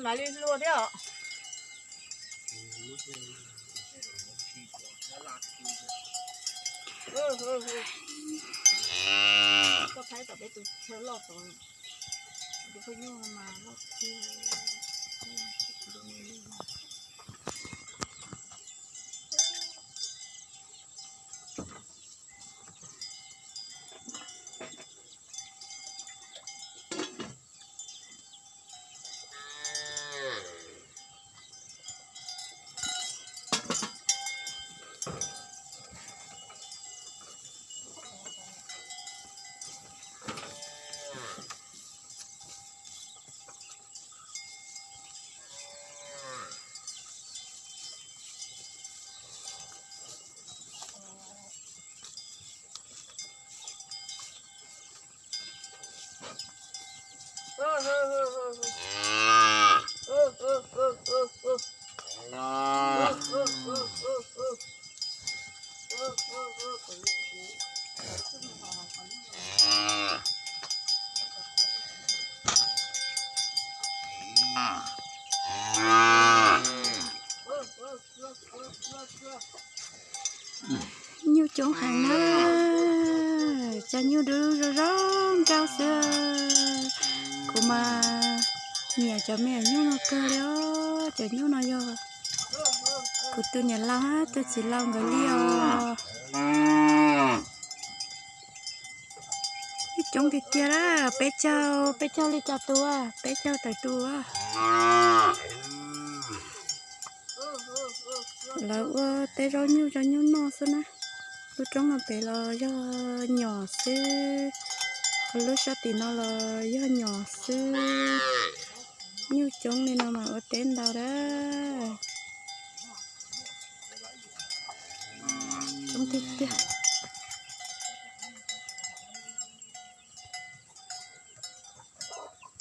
Mam li hlua thiab os. Koj thaij tom peb tus chaw loj tod, tus khaub nyuj no mas loj tiag. Nyuj coob heev na, cov nyuj dub zoo zoo nkauj xwb. Kuv mas nyiam cov me nyuj no kawg li os. Cov nyuj no yog kuv tus niam laus hab tus txiv laus nkawd li os. Nyuj coob tiag tiag, peb caug, peb caug li cas tus, peb caug tawm tus. Lawv ua teb zaub nyuj rau nyuj noj xwb na. Lub roob no pem los yog nyom xwb, ho lub sab tim no los yog nyom xwb. Nyuj coob li no mas ua teb ntau dab. Coob tiag tiag.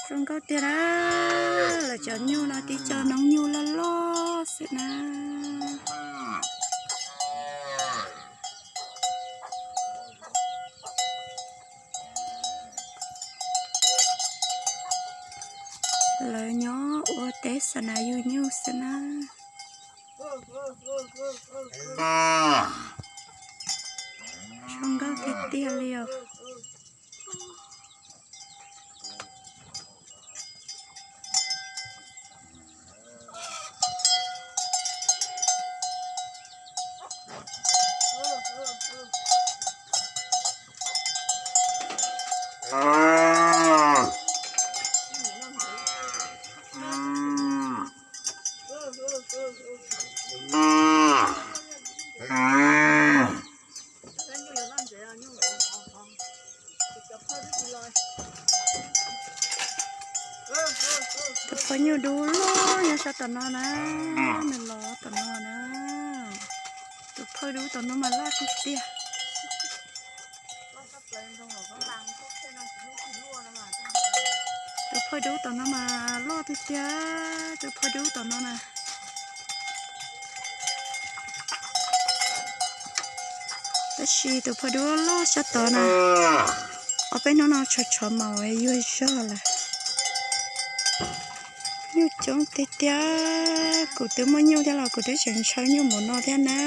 Zoo nkauj tiag na, lawv cov nyuj no tib co noob nyuj loj loj xwb na. Lawv nyob ua teb xa nas yug nyuj xwb na. Zoo nkauj tiag tiag li os. Tus phauj nyuj dub loj nyob sab tom no na, nws los tom no na. Tus phauj dub tom no mas loj tiag tiag. Tus phauj dub tom no mas loj tiag tiag, tus phauj dub tom no na. Tab sis tus phauj dub loj sab tod na, ob peb hnub no tshov tshov maum yuag zog lawm. Nyuj coob tiag tiag, kuv twb muaj nyuj thiab los kuv twb tseem ntshaw nyuj npaum no thiab na.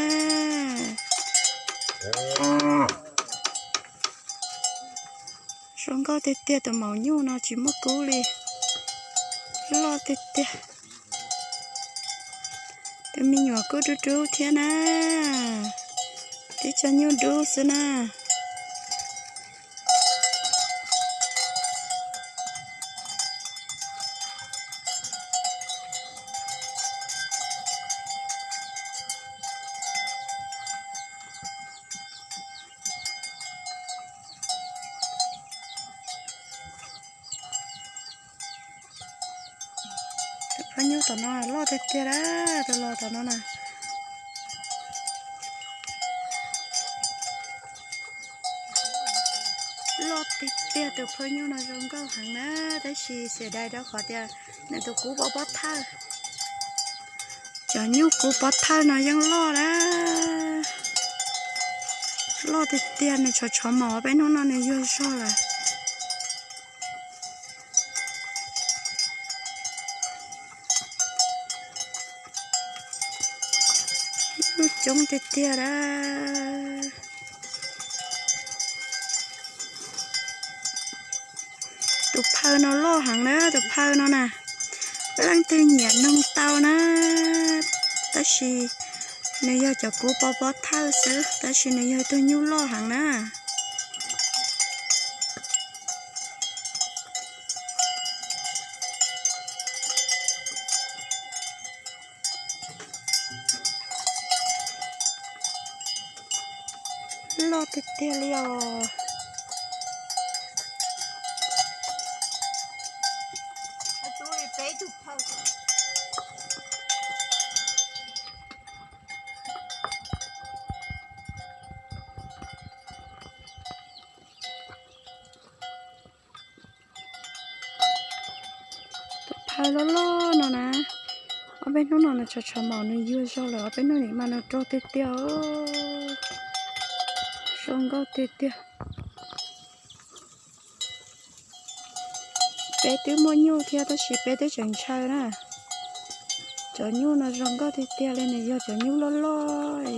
Zoo nkauj tiag tiag, tus maum nyuj no tsis muaj kub li, loj tiag tiag. Tus me nyuam kuj dub dub thiab na, tib co nyuj dub xwb na. Tus phauj nyuj tom no loj tiag tiag, tus los tom no na. Loj tiag tiag, tus phauj nyuj no zoo nkauj heev na, tab sis xiam dai rau qhov tias nws tus kub pob pob thawj. Cov nyuj kub pob thawj no yeej loj na, loj tiag tiag, nws tshov tshov maum, peb hnub no nws yuag zog lawm. Nyuj coob tiag tiag na. Tus phaw no loj heev na, tus phaw no na. Leej twg nyiam nug tau na, tab sis nws yog cov kub pob pob thawj xwb, tab sis nws yog ib tug nyuj loj heev na. Loj tiag tiag li os. Tus phaw loj loj no na, ob peb hnub no nws tshav tshav maum nws yuag zog lawm, ob peb hnub nim mas nws rog tiag tiag, zoo nkauj tiag tiag. Peb twb muaj nyuj thiab tab sis peb twb tseem ntshaw na. Cov nyuj no zoo nkauj tiag tiag li, nws yog cov nyuj loj loj,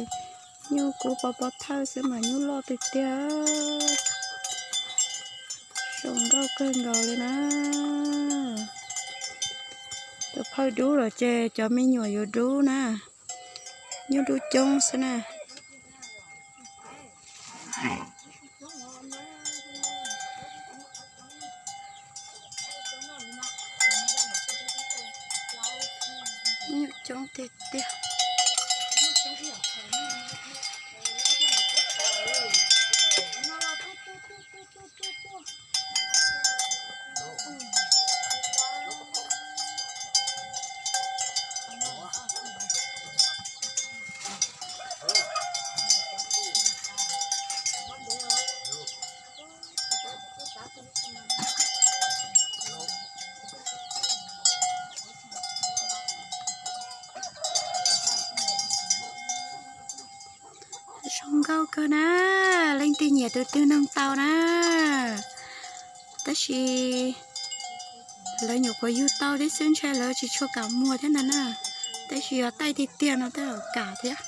nyuj kub pob pob thawj xwb mas nyuj loj tiag tiag. Zoo nkauj kawg nkaus li na. Tus phaw dub los ces cov me nyuam yuav dub na. Nyuj dub coob xwb na. Nyuj coob tiag tiag. Zoo nkauj kawg na, leej twg nyiam tus twg nug tau na. Tab sis lawv nyuam qhuav yug tau thiab xwb, ntshai lawv tsis tshua kam muag thiab ntag na. Tab sis yog taij tiag tiag no tej zaum kam thiab.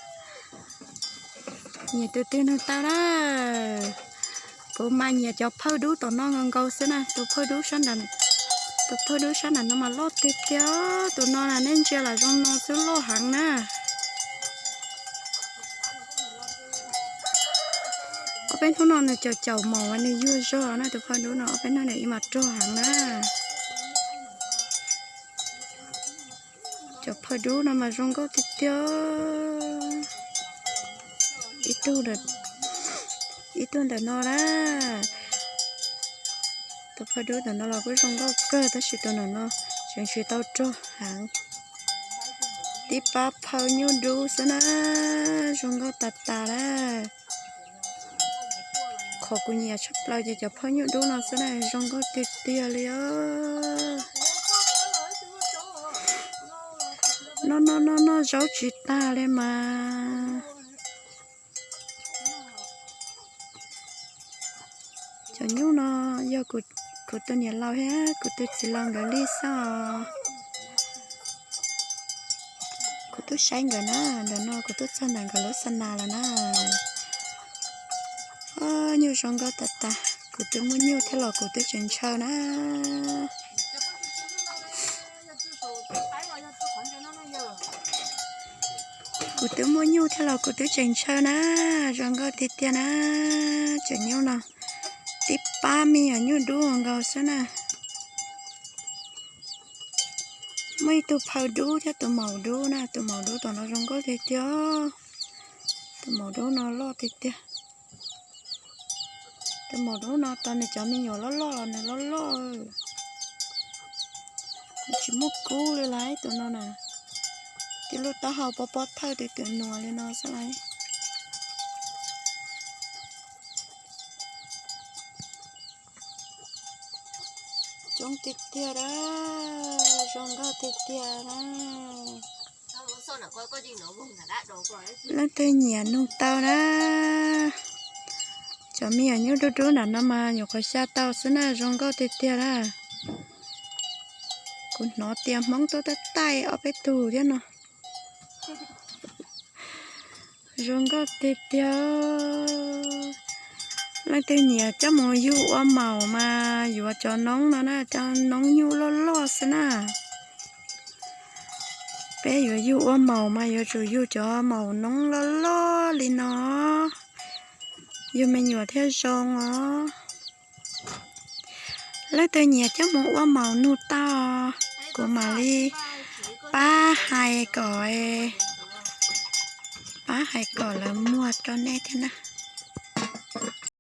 Nyiam tus twg nug tau na. Kuv mas nyiam cov phawj dub tom no nkaus nkaus xwb na. Tus phawj dub sab nram, tus phawj dub sab nram no mas loj tiag tiag. Tus no na nej ntsia lam zoo no xwb, loj heev na. Ob peb hnub no nws caum caum maum nws yuag zog na, tus phawj dub no ob peb hnub no ib mas rog heev na. Cov phawj dub no mas zoo nkauj tiag tiag. Ib tug, ib tug ntawm no na. Tus phawj dub ntawm no los kuj zoo nkauj kawg tab sis tus ntawm no tseem tsis tau rog heev. Tib pab phawj nyuj dub xwb na, zoo nkauj tas tas na. Qhov kuv nyiam tshaj plaws ces cov phawj nyuj dub no xwb na, zoo nkauj tiag tiag li os. Noj noj noj noj zaub tsis tag li mas. Cov nyuj no yog kuv tus niam laus thiab kuv tus txiv laus nkawd li xwb os. Kuv twb saib nkawd na, ntawm no kuv twb txog ntawm nkawd lub xa nas lawm na. Nyuj zoo nkauj tas tas, kuv twb muaj nyuj thiab los kuv twb tseem ntshaw na. Kuv twb muaj nyuj thiab los kuv twb tseem ntshaw na, zoo nkauj tiag tiag na. Cov nyuj no tib pab me nyuam nyuj dub nkaus xwb na. Muaj ib tug phawj dub thiab tus maum dub na, tus maum dub tom no zoo nkauj tiag tiag. Tus maum dub no loj tiag tiag. Tus maum dub no tos nws cov me nyuam loj loj los nws loj loj. Nws tsis muaj kub li lawm tus no na. Tib lub taub hau pob pob thawj tus twm nuav li no xwb lawm. Coob tiag tiag a, zoo nkauj tiag tiag na. Leej twg nyiam nug tau na. Cov me nyuam nyuj dub dub nram no mas nyuam qhuav xya tau xwb na, zoo nkauj tiag tiag na. Kuv hnov tias Hmoob tuaj taij ob peb tug thiab no. Zoo nkauj tiag tiag. Leej twg nyiam coj mus yug ua maum mas yuav cov noob no na, cov noob nyuj loj loj xwb na. Peb yuav yug ua maum mas yuav tsum yug cov maum noob loj loj li no, yug me nyuam thiaj zoo os. Leej twg nyiam coj mus ua maum nug tau, kuv mam li pab hais kom, pab hais kom lawv muag rau nej thiab na.